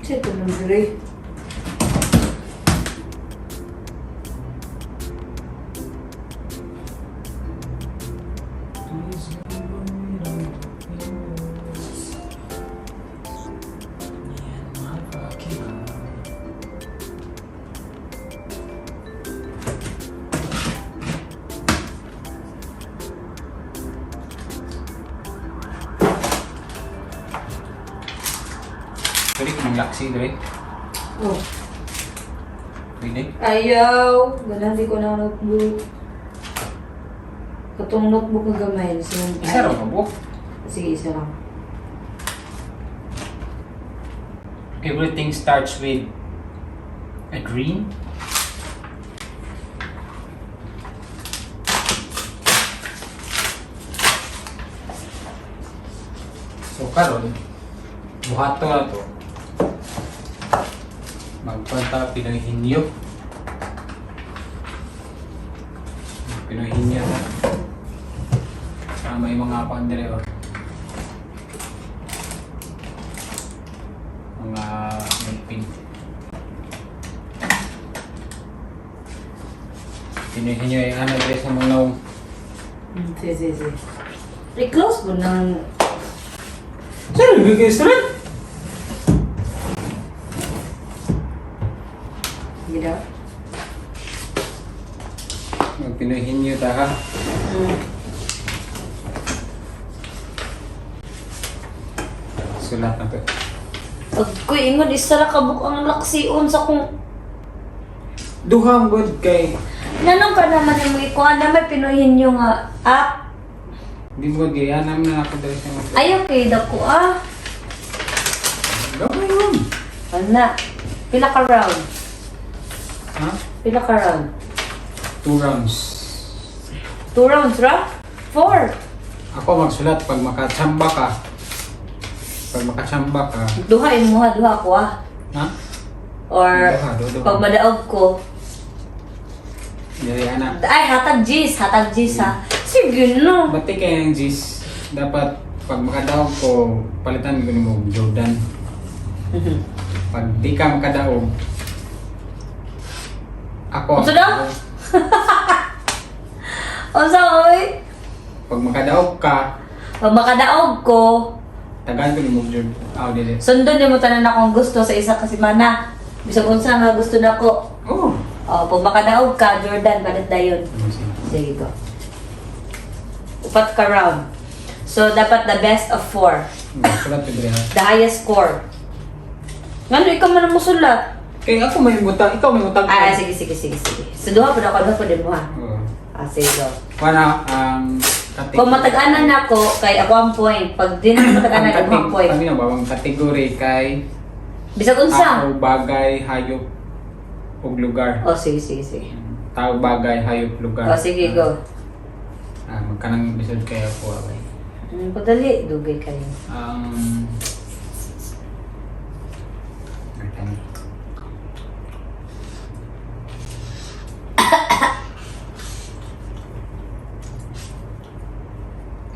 Check ko ng gray. Pwede ka maglaksi, dre. Oh. Pwede. Ayaw! Wala, hindi ko na notebook. Katong notebook na gamay. So, Isa raw ka buok. Sige, isa lang. Everything starts with a dream. So karon, buhato na to. Magpanta Pinoy Hinyo. Pinoy Hinyo na. Ah, may mga pandere oh. Mga may pin. Pinoy Hinyo ay ano dre sa mga naong. Sige, sige, sige. I-close mo ng. Sir, bigay sir. Sige daw. Mag Pinoy Hinyo ta ha. Sulat na to. Pag ko'y ingon, isa ra ka buok ang laksion sa kung. Duhang good kay Nanong ka naman yung mga ikuha na may Pinoy yung nga app. Di mo gay anam na ako dali sa mga. Ayaw kay dako ah. Gamay yun. Ana. Pila ka round? Ha? Pila ka round? Two rounds. Two rounds ra? Four. Ako magsulat pag makachamba ka. Pag makachamba ka. Duha imuha, duha ko ah. Ha? Or Duha, duha, duha. pag madaog ko. Dili ana. Ay, hatag G's ha. Sige no. Bati kay ang G's. Dapat pag makadaog ko, palitan ko nimo og Jordan. Pag di ka makadaog, ako. Unsa daw? Unsa oy? Pag makadaog ka, Pag makadaog ko, tagaan ko nimo og Jordan. Ah, dili. sundon nimo tanan akong gusto sa isa ka semana. Bisag unsa nga gusto nako. Oh. Oh, pag makadaog ka, Jordan, palit dayon. Sige go. Upat ka round. So, dapat the best of four. Sulat ko dili ha. The highest score. Ngano, ikaw man ang musulat. Kay ako may utang, ikaw may utang. Ah, sige, sige, sige, sige. So, duha po na ako, duha po din mo ha. Oo. Ah, sige, go. Wala ang kategory. Kung matag-anan na ako, kay ako ang point. Pag di na ako matag-anan, ako ang point. Ano ba ang kategory kay Bisag unsa? tao, bagay, hayop ug lugar. Oh, sige, sige, sige. Tao, bagay, hayop, lugar. Oh, sige, go. Ah, magkanang episode kaya ako abay. Padali, dugay kayo. Wait lang.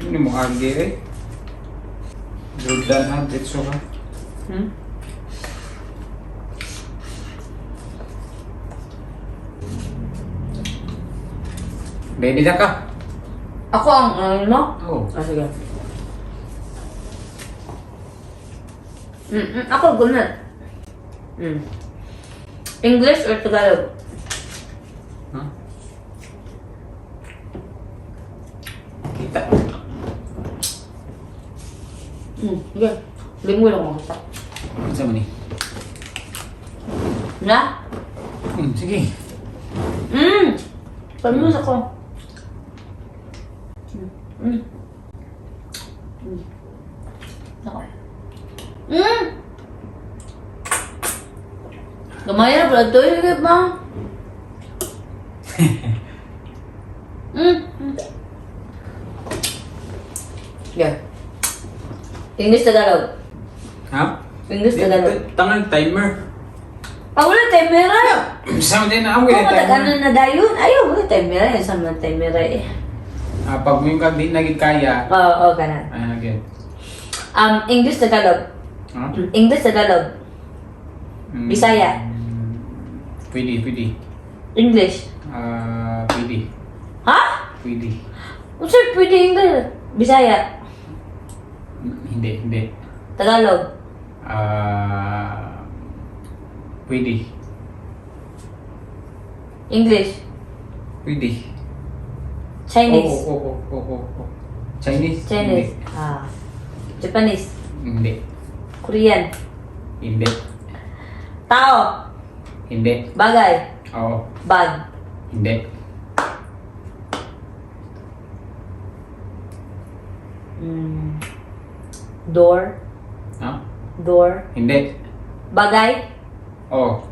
Ano mo agi eh? Jordan ha, Ditso ka. Ready na ka? Ako ang ano? Oo. Ah, sige. Ako, gunat. English or Tagalog? Ha? Kita. Sige. Linggo lang ako sa. Ano man ni? Na? Sige. Pamus ako. Ako. Gamay na pala ito. Sige pa. Yeah. English Tagalog. Ha? English Tagalog. Tangal timer. Ah, wala timer. Sama din na ako Kung eh, timer. matag-ano na dayon, ayaw, wala timer. Sa man timer eh. Ah, pag mo yung di na gid kaya, Oo, oh, oh, kana. ay na gid. English Tagalog. Ha? English Tagalog. Bisaya. Pwede, pwede. English. Ah, pwede. Ha? Pwede. Unsa pwede English? Bisaya. Hindi, hindi. Tagalog. Ah, pwede. English. Pwede. Chinese. Oo. Chinese? Chinese. Ah. Japanese. Hindi. Korean. Hindi. Tao. Hindi. Bagay. Oo. Bag. Hindi. Door. Ha? Door. Hindi. Bagay. Oo.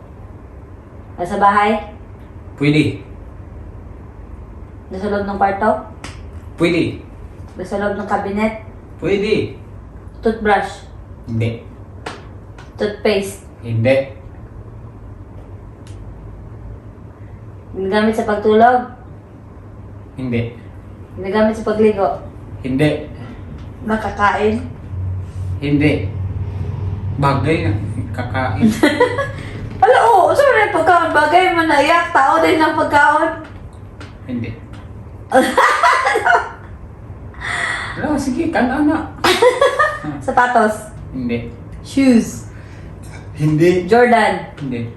Nasa bahay. Pwede. Nasa loob ng kwarto. Pwede. Nasa loob ng cabinet. Pwede. Toothbrush. Hindi. Toothpaste. Hindi. Ginagamit sa pagtulog. Hindi. Ginagamit sa pagligo. Hindi. Nakakain. Hindi. Bagay na. Kakain. Ala, oo. Saan na yung pagkaon? Bagay man naiyak. Tao din ng pagkaon. Hindi. Wala, sige, kana na. Sapatos. Hindi. Shoes. Hindi. Jordan. Hindi.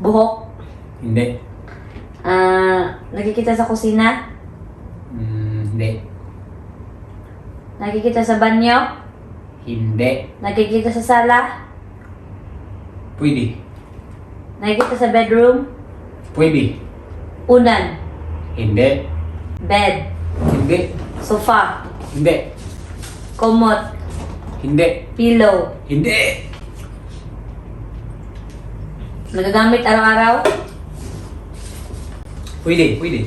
Buhok. Hindi. Ah, nakikita sa kusina. Hindi. Nakikita sa banyo. Hindi. Nakikita sa sala. Pwede. Nakikita sa bedroom. Pwede. Unan. Hindi. Bed. Hindi. Sofa. Hindi. Kumot. Hindi. Pillow. Hindi. Nagagamit araw-araw. Pwede. Pwede.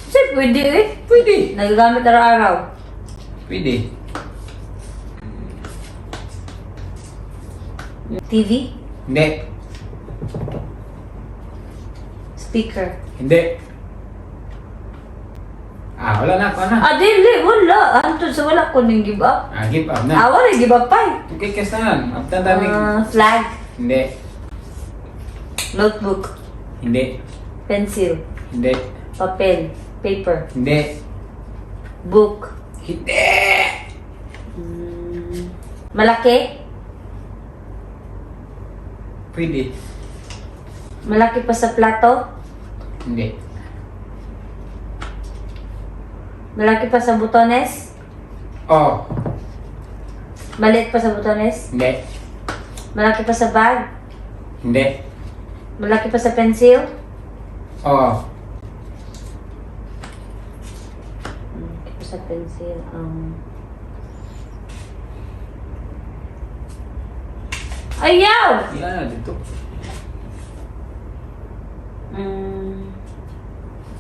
Kasi pwede eh. Pwede. Nagagamit araw-araw. Pwede. TV. Hindi. Speaker. Hindi. Ah, wala na. Wala na. Ah, dili. Wala. Antod sa wala ko ning give up. Ah, give up Ah, na. wala give up pa eh. Okay, kastanan. Abtan dami. Ah, flag. Hindi. Notebook. Hindi. Pencil. Hindi. Papel. Paper. Hindi. Book. Hindi. Malaki. Pwede. Malaki pa sa plato. Hindi. Malaki pa sa butones. Oh. Maliit pa sa butones. Hindi. Malaki pa sa bag. Hindi. Malaki pa sa pencil. Oh. Malaki pa sa pencil. Ayaw! Yan na dito.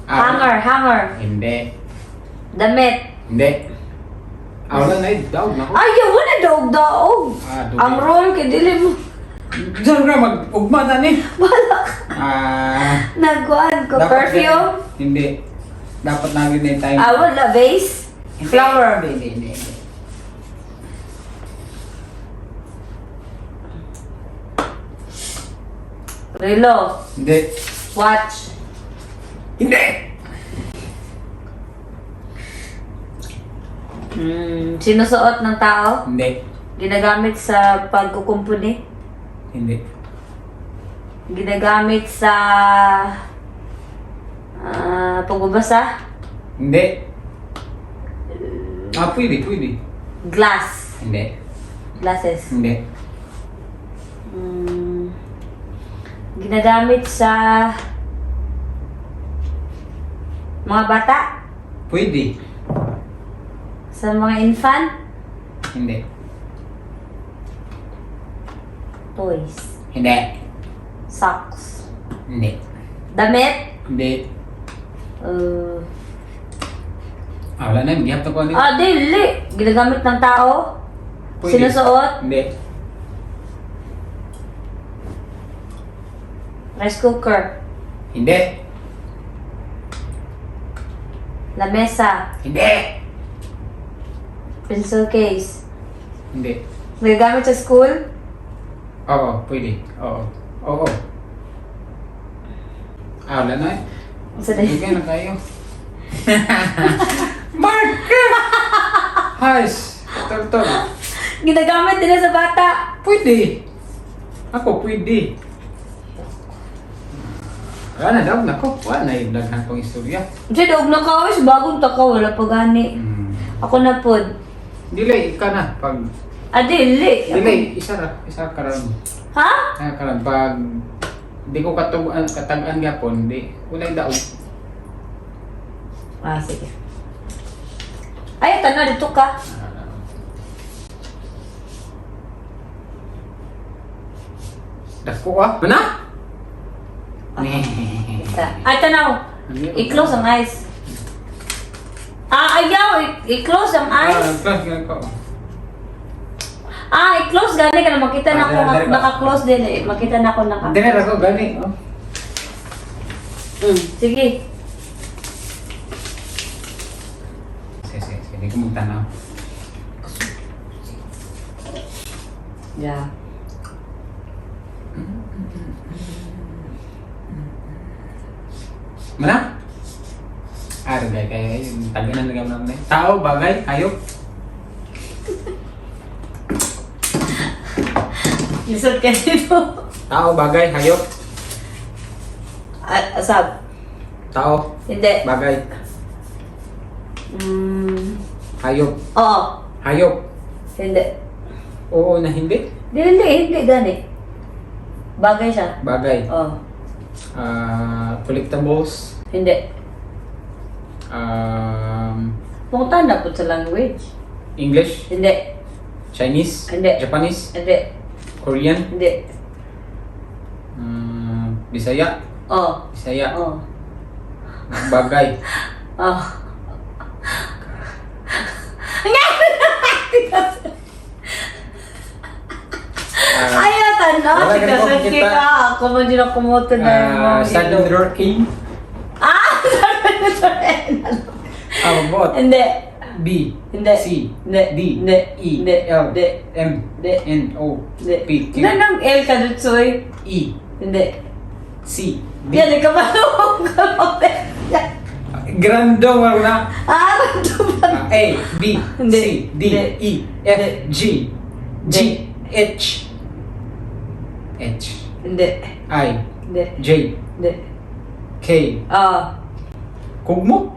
Ah, Hanger, hanger. Hindi. Damit. Hindi. Ah, wala na eh. Daog na ko. Ayaw, wala daog-daog. Ah, dugay. Ang roll kay dili mo. Diyan ka, mag-ugma na ni. Wala ka. Ah. Nagkuhan ko. Dapat Perfume. Hindi. Dapat lagi na yung time. Ah, wala. Vase. Hindi. Flower. Hindi, hindi, hindi. Hindi. Relo. Hindi. Watch. Hindi! Sinusuot ng tao. Hindi. Ginagamit sa pagkukumpuni. Hindi. Ginagamit sa pagbabasa. Hindi. Ah, pwede, pwede. Glass. Hindi. Glasses. Hindi. Ginagamit sa mga bata. Pwede. Sa mga infant. Hindi. Toys. Hindi. Socks. Hindi. Damit. Hindi. Ah, wala na. Gihap na ko ano. Ah, dili. Ginagamit ng tao. Pwede. Sinusuot. Hindi. Rice cooker. Hindi. Lamesa. Hindi. Pencil case. Hindi. Nagagamit sa school. Oo, pwede. Oo. Oo. Ah, wala na eh. Sa day. Bigay na kayo. Marker! Hays! Tol-tol. Ginagamit din na sa bata. Pwede. Ako, pwede. Wala na daw, nako. Wala na yung daghan kong istorya. Diyan, daog na ka, oy. Bagong taka, wala pa gani. Ako na pod. Dili, ka na. Pag, Ah, dili. dili, isa ra. Isa ka ron. Ha? Isa ka ron. Pag, di ko katugan, katagaan gapon, di, walay daog. Ah, sige. Ay, tanaw, dito ka. Dako ah. Mana? Isa. Ay, tanaw. I-close ang eyes. Ah, ayaw. I-close ang Ah, eyes. close nga ko. Ah, i-close gani ka na makita na Ah, ako dere, dere ba? naka-close din eh. Makita na ako naka. Dire ra ko gani. Oh. Sige. Sige, sige, sige. Di ko magtanaw. Yeah. Mana? Ah, gay kay taganan na gamit na. Tao, bagay, hayop. Lisod ka dito. Tao, bagay, hayop. Ah, asab. Tao, Hindi. bagay, hayop. Oo. Hayop. Hindi. Oo na hindi. Hindi, hindi, hindi gani. Bagay siya. Bagay. Oo. Ah, collectibles. Hindi. Punta na po sa language. English, Hindi. Chinese, Hindi. Japanese, Hindi. Korean, Hindi. Bisaya, Oo. Bisaya, Oo. bagay. Oo. Ah, Ayaw, tanaw. Wala ka na Sige, makikita. ka. Ako man din ako kumuto na yung mga Start ilong. with letter A. Ah! Sorry, sorry. Ah, bot. Hindi. B. Hindi. C. Hindi. D. Hindi. E. Hindi. L. Hindi. M. Hindi. N. O. Hindi. P. Q. Nanong L ka dun, Soy? E. Hindi. C. D. Yan, ikabalong ka. Grando wala na. Ah, random ba? Ah, A. B. Hindi. C. D. Hindi. E. F. Hindi. G. G. H. H. Hindi. I. Hindi. J. Hindi. K. Ah. Kugmo?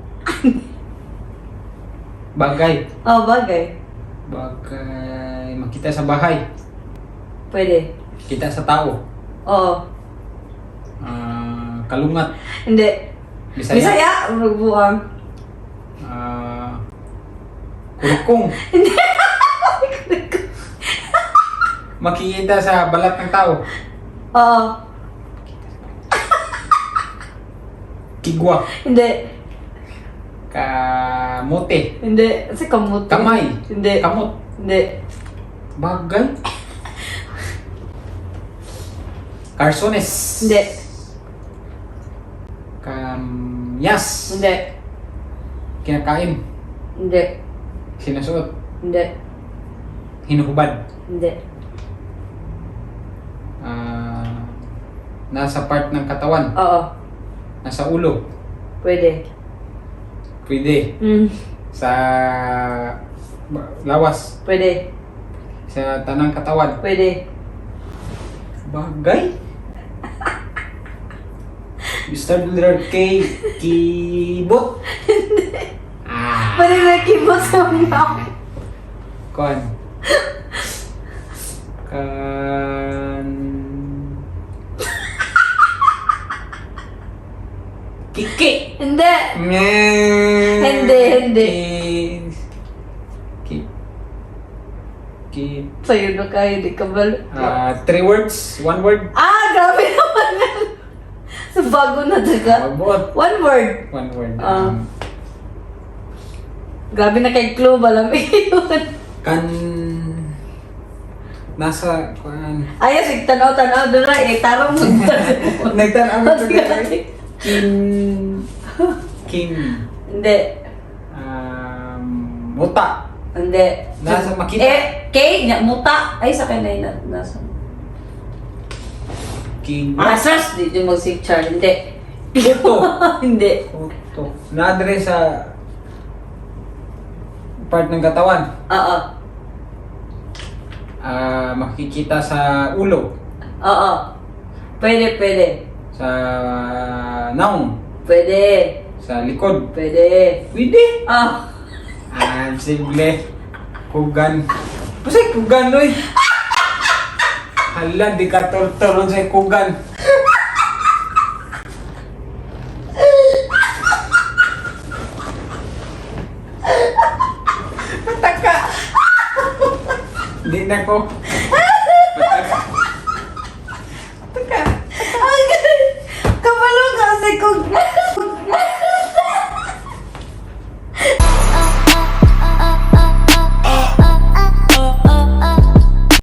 Bagay. Oh, bagay. Bagay. Makita sa bahay. Pwede. Kita sa tao. Oo. Ah, kalungat. Hindi. Bisaya. Bisaya, magbuang. Ah, kurukong. Makikita sa balat ng tao. Oo. Kigwa. Hindi. Kamote. Hindi. Kasi kamuti. Kamay. Hindi. Kamot. Hindi. Bagay. Carsones. Hindi. Kamyas. Hindi. Kinakain. Hindi. Sinusuot. Hindi. Hinuhubad. Hindi. Ah, nasa part ng katawan. Oo. Nasa ulo. Pwede. Pwede. Sa lawas. Pwede. Sa tanang katawan. Pwede. Bagay? You start with letter K. Kibot. Ah. Pwede na kibot sa mga. Kon. Kan. Kiki. Hindi. Nye. Hindi, hindi. Ki. Ki. Sa'yo na kayo, di ka bal. Ah, three words, one word. Ah, grabe naman yan. Sa bago na taga. Mabuot. One word. One word. Ah. Grabe na kay clue, balam yun. Kan nasa kuan. Ayos, tanaw-tanaw doon na, eh, tarong mo. Nagtanaw ko Kin Kin Hindi. Muta. Hindi. Nasa makita. Eh, K, nya, muta. Ay, sa akin na yun, nasa. King. Asas! Di di mag char. Hindi. Kuto. Hindi. Kuto. Naadre sa part ng katawan. Oo. Ah, makikita sa ulo, Oo. Pwede, pwede. sa naong, Pwede. sa likod. Pwede. Pwede. Ah. Ah, simple. Kugan. Basta kugan, oy. Hala, di ka tortoron sa kugan. Pataka. Di na ko.